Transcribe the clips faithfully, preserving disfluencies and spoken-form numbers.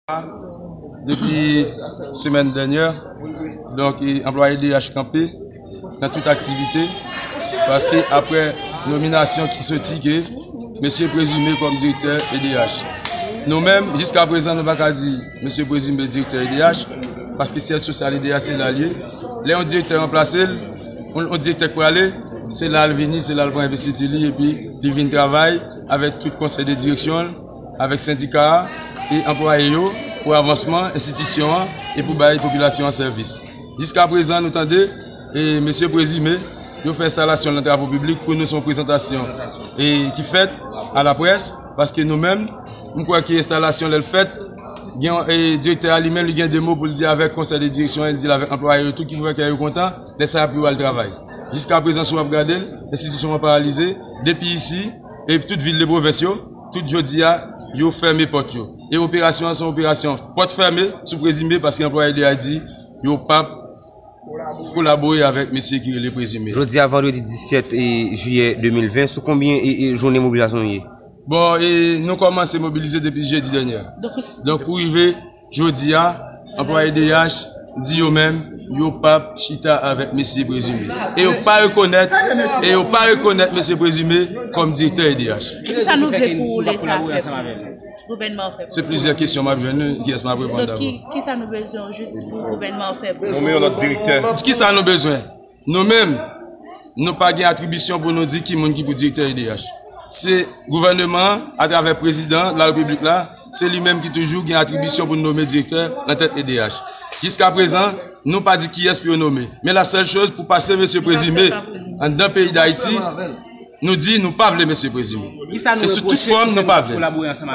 Depi semèn dènyè, donk, e, anplwaye D H kanpe nan tout aktivite, paske apre nominasyon ki soti ke mesye Prezime kòm direktè E D H. Nou menm, jiska prezan, nou pa ka di mesye Prezime direktè E D H, paske syèj sosyal E D H se la l ye. Lè yon direktè ranplase l, yon, yon direktè k prale, se la l vini, se la l pran envestiti li, epi li vin travay avèk tout konsèy de direksyon l, avèk sendika a e anplwaye yo pou avansman enstitisyon an e pou bay popilasyon an sèvis. Jiska prezan, nou tande, e, mesye Prezime, yo fè enstalasyon nan travo piblik. Pou nou, se yon prezantasyon, e, ki fèt a laprès, paske nou menm, m kwè ke enstalasyon, lè l fèt, gen, e, direktè a li menm, li gen de mo pou l di avèk konsèy de direksyon an, li di l avèk anplwaye yo tou, ki pou fè kè yo kontan, lè sa y ap yo al travay. Jiska prezan, si w ap gade l, enstitisyon an paralize, depi isi, e tout vil de pwovens yo, tout jodi a, yo fèmen pòt yo. E operasyon an se yon operasyon pòt fèmen sou Prezime, paske anplwaye D H di yo p ap kolabore avèk mesye ki rele Prezime. Jodi a, vandredi disèt e, jiyè de mil ven, sou konbyen e, e, jounen mobilizasyon nou ye? Bon, e, nou kòmanse mobilize depi jedi dènyè. Donk, pou rive jodi a, anplwaye D H di yo menm, yo p ap chita avèk mesye Prezime. E yo pa rekonèt, e yo pa rekonèt mesye Prezime kòm direktè E D H. Kisa nou vle pou Leta fè pou nou? Gouvènman an fè pou nou? Se plizyè kesyon m ap jwenn, kiyès m ap reponn dabò? Donk, ki, kisa nou bezwen jis pou gouvènman an fè pou nou? Nonmen yon lòt direktè. Kisa nou bezwen? Nou menm, nou pa gen atribisyon pou nou di ki moun ki pou direktè E D H. Se gouvènman an, atravè prezidan larepiblik la, se li menm ki toujou gen atribisyon pou nonmen direktè nan tèt E D H. Jiska prezan, nou pa di kiyès pou yo nonmen. Men la sèl choz pou pase mesye Prezime anndan peyi Dayiti, nou di nou pa vle mesye Prezime. E sou tout fòm, nou pa vle.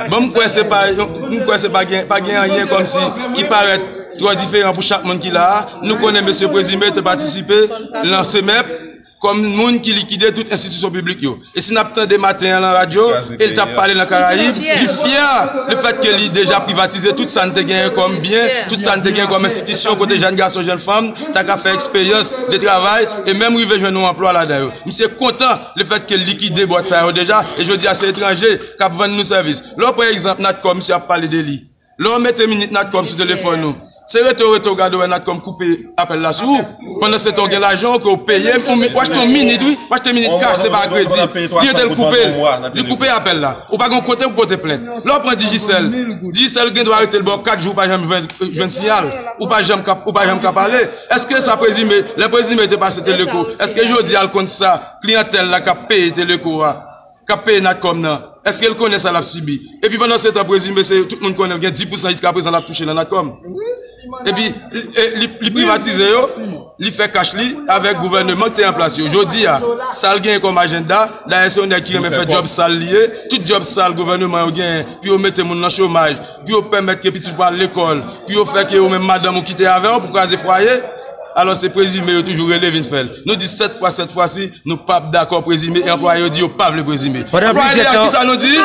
Bon, m kwè se pa, m kwè se pa gen, pa gen anyen kòmsi ki parèt twò diferan pou chak moun ki la a. Nou konnen mesye Prezime te patisipe nan CMEP kòm moun ki likide tout enstitisyon piblik yo. E si n ap tande maten an nan radyo, e l t ap pale nan Karayib, li fyè lefètke li deja privatize tout sa n te genyen kòm byen, tout sa n te genyen kòm enstitisyon kote jèn gason, jèn fanm ta ka fè eksperyans de travay e menm rive jwenn yon anplwa ladan yo. Misye kontan lefètke l likide bwat sa yo deja, e jodi a se etranje k ap vann nou sèvis. Lè w pran egzanp Natcom, misye ap pale de li. Lè w mete minit Natcom sou telefòn ou, se rete w rete w gade w wè Natcom koupe apèl la sou ou. Pandansetan w gen lajan w ke w peye, w mi-, w achte yon minit, wi, w achte minit kach, se pa a kredi. Li rete l koupe l, li koupe apèl la. Ou pa gen yon kote pou pote plent. Lè w pran Digicel, Digicel gen dwa rete l ba w kat jou, ou pa janm jwenn, jwenn siyal, ou pa janm ka, ou pa janm ka pale. Èske sa Prezime, lè Prezime te pase Teleco, èske jodi a l konn sa kliyantèl la k ap peye Teleco a, k ap peye Natcom nan, èske l konnen sa l ap sibi? Epi pandansetan, Prezime, se tout moun konnen l gen dis pousan jiska prezan l ap touche nan Natcom. Epi, e, li, li privatize yo, li fè kach li avèk gouvènman ki te an plas yo. Jodi a, sa l genyen kòm ajanda, dayè se yon nèg ki renmen fè djòb sal li ye, tout djòb sal gouvènman yo genyen pou yo mete moun nan chomaj, pou yo pèmèt ke pitit ou al lekòl, pou yo fè ke ou menm madanm ou kite avè w pou kraze fwaye. Alò, se Prezime yo toujou rele vin fè l. Nou di sèt fwa sèt fwa si, nou p ap dakò Prezime, e anplwaye yo di yo pa vle Prezime. Anplwaye yo, kisa nou di?